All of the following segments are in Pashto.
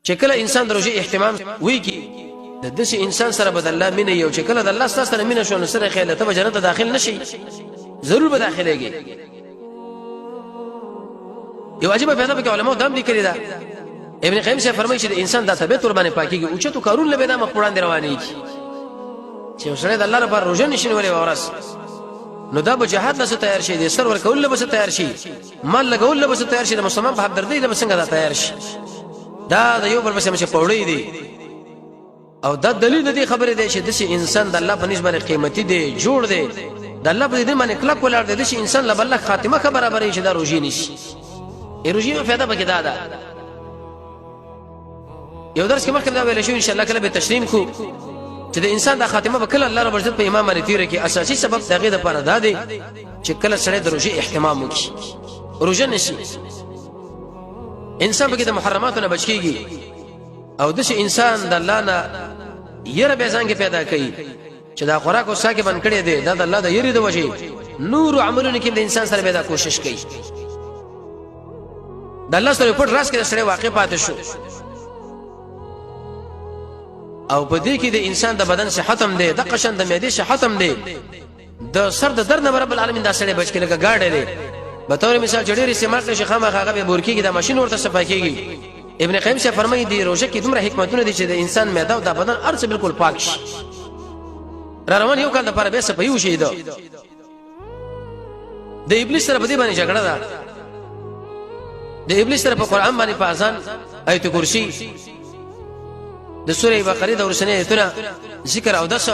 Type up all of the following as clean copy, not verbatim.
چې کله انسان د روزي اهتمام وی کی، د داسې انسان سره به د الله مینه یو، چې کله د الله سره مینه شو نو سره خیال ته به جنت ته داخل نشي، ضرور به داخليږي. یو عجیب پیدا پکې علماء دام لیکلي ده. ابن قیم صاحب فرمایي چې د انسان د طبیعت ور باندې پاکيږي او چې تو کارون له بده مخ وړاندې روانيږي. چې سره د الله لپاره روزه نشي ولې ورس، نو دا به جهاد له تیار شي، د سر ورکول له تیار شي، مال لګول له تیار شي، د مسلمان په همدردۍ له څنګه دا تیار شي. دا د یو بل پسې مشه پوړې دي، او دا دلیل د دې خبرې دی چې داسې انسان د الله په نسبت باندې قیمتي دی، جوړ دی، د الله په دې باندې کلک ولاړ دی. داسې انسان له بل خاتمه خبره برابرې چې دا روزي نشي. روزي یو فایده پکې دا ده. یو درس کې مخکې دا ویل شو، ان شاء الله کله به تشریم کو، چې د انسان د خاتمه به کله الله رب عزت په امام باندې تیره کې. اساسي سبب دغه د پاره دا دی چې کله سړی د روزي اهتمام وکړي، روزه نشي، انسان به د محرماتو نه بچ کیږي، او د انسان د الله نه یره به ځان کې پیدا کوي چې دا خوراک او ساکه بند کړي دي، دا د الله د یری د وجې نور عملونه کې د انسان سره پیدا کوشش کوي. د الله سره پټ راز کې سره واقع پاتې شو، او په دې کې د انسان د بدن صحت هم دی، د قشن د معدې صحت هم دی، د سر د درد نه رب العالمین دا سړی بچ کړي. لکه گاډی دی به تور مثال چې ډېر استعمال کړي شي، خامخا هغه به بور کېږي، دا ماشين ورته صفا کېږي. ابن قیم صاحب فرمایي دی روزه کې دومره حکمتونه دي چې د انسان معده او د بدن ارڅ بالکل پاک شي، را روان یو کال د پاره به صفایو شي. دا د ابلیس سره په دې باندې جګړه ده، د ابلیس سره په قران باندې، په اذان، ایت کرسی، د سورې بقره د ورسنې ایتونه ذکر او دس،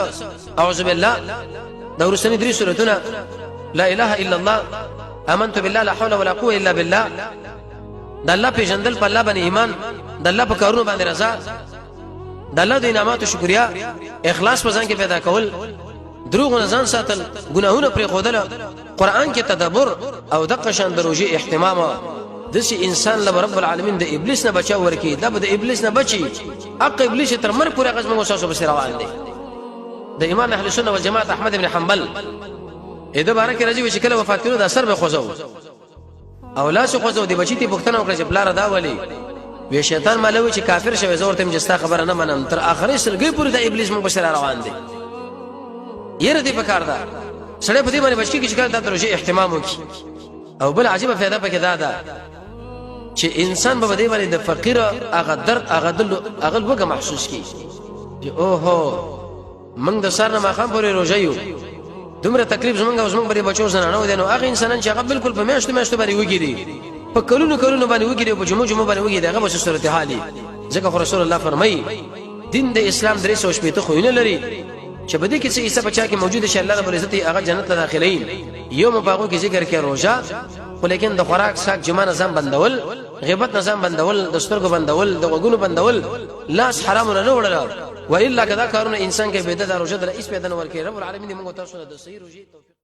اعوذ بالله د ورسنې درې سورتونه، لا اله الا الله، امنت بالله، لا حول ولا قوه الا بالله، د الله پیژندل، په الله باندې ایمان، د الله په کارونو باندې رضا، د الله د انعاماتو شکریا، اخلاص په ځان کې پیدا کول، دروغ نه ځان ساتل، ګناهونه پرې خودل، قران کې تدبر او د قشان دروژي اهتمام، دسی انسان له رب العالمین د ابلیس نه بچا ورکی. دا به د ابلیس نه بچي، اق ابلیس تر مرګ پورې غزم وساسو بس روان دي. د امام اهل سنت والجماعت احمد ابن حنبل اې د بارک راځي چې کله وفات کړو، دا سر به خوځو او لاس خوځو. دی بچی ته پوښتنه وکړه چې پلار دا ولی؟ وی شیطان مالوي چې کافر شوی، زه ورته چې ستا خبره نه منم. تر اخري سلګي پورې د ابلیس موږ بشر روان دي. یره دې پکار ده سړی په دې باندې بچی کې چې کله د روزي اهتمام وکړي. او بل عجیب فایده پکې دا ده چې انسان به دې باندې د فقیر هغه درد، هغه دل، هغه لوګه محسوس کی چې اوهو، موږ د سر نه ماښام پورې روژه یو، دومره تکلیف زمونږ او زمونږ بری بچو زنانو دي، نو هغه انسانان چې هغه بالکل په میاشتو میاشتو باندې وږي دي، په کلونو کلونو باندې وږي دي، په جمعو جمعو باندې وږي دي، هغه به صورت حال ځکه خو رسول الله فرمایي دین د اسلام 360 خوونه لري چې په دې کې څه عیسی بچا کې موجود شي، الله رب العزت هغه جنت ته داخلي. یو مباغو کې ذکر کې روزه، خو لیکن د خوراک ساک جمع نظام بندول، غیبت نظام بندول، د سترګو بندول، د غوګونو بندول، لاس حرام نه وړل، و الا کدا کارونه انسان کې بيده د روزه د هیڅ پیدا نه ورکړي. رب العالمین موږ تاسو ته د صحیح روزي توفیق